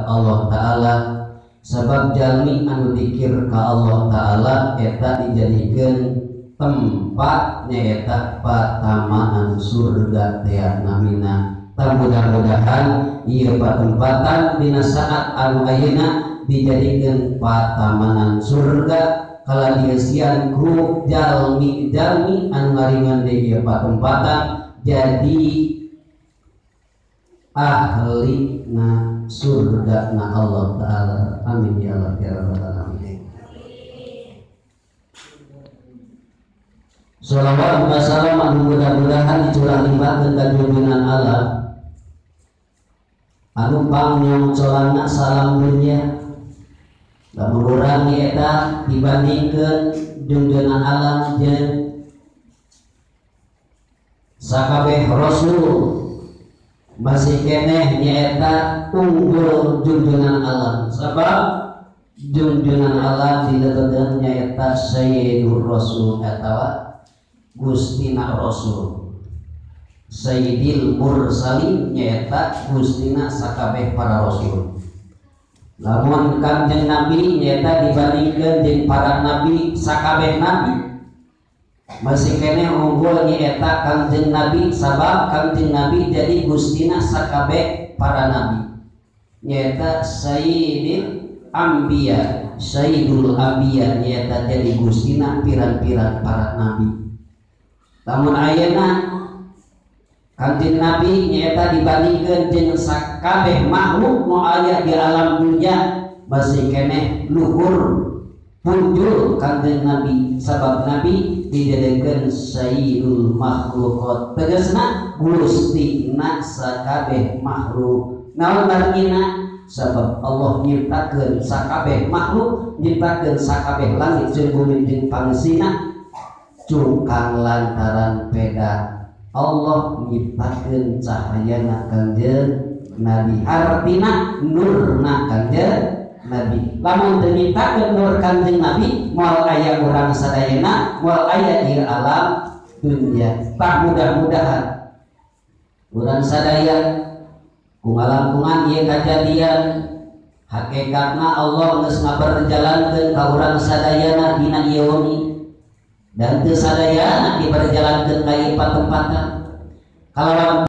Allah Ta'ala sebab jalmi anu dikir ka Allah Ta'ala eta dijadikeun tempat nyaeta patamanan surga teh namina. Tah mudah-mudahan ieu patempatan dina saat anu ayeuna dijadikeun patamanan surga kala dieusian ku jalmi-jalmi anu ngaringan deui ieu patempatan jadi ahli na surga na Allah Ta'ala. Amin ya Allah ya Rabbal alamin. Shalawat wa salam anu mudah-mudahan dicurah limpahkeun ka junjungan Allah anu pangnyongcolana salam dunya lamun urang eta dibandingkeun junjungan alam jeung sakabeh rasul masih keneh nyaeta unggul junjungan alam sebab junjungan alam diletekeun nyaeta sayyidur rasul atawa Gustina Rasul Sayyidil Mursalin nyaeta Gustina sakabeh para rasul. Lamun Kanjeng Nabi nyaeta dibandingkeun jeung para nabi sakabeh nabi masih keneh unggul nyaeta Kanjeng Nabi sabab Kanjeng Nabi jadi Gustina sakabeh para nabi nyaeta Sayyidil Anbiya Sayyidul Anbiya nyaeta jadi Gustina pirang-pirang para nabi. Lamun ayeuna Kanjeng Nabi nyaeta dibandingkeun jeung sakabeh makhluk nu aya di alam dunya masih keneh luhur punjul Kanjeng Nabi sabab Nabi dijadikeun sayyidul makhluqat tegasna gustina sakabeh makhluk. Naon artina? Sabab Allah nyiptakeun sakabeh makhluk, nyiptakeun sakabeh langit jeung bumi jeung pangesina cukang lantaran peda Allah nyiptakeun cahayana Kanjeng Nabi artina nurna Kanjeng Nabi. Lamun teu nyiptakeun nur Kanjeng Nabi moal aya urang sadayana moal aya di alam dunya. Tah mudah-mudahan urang sadaya kungalangkungan ieu kajadian hakikatna Allah geus ngaberjalankeun ka urang sadayana dina ieu wengi dan teu sadayana diperjalankeun ka ieu patempatan kalawan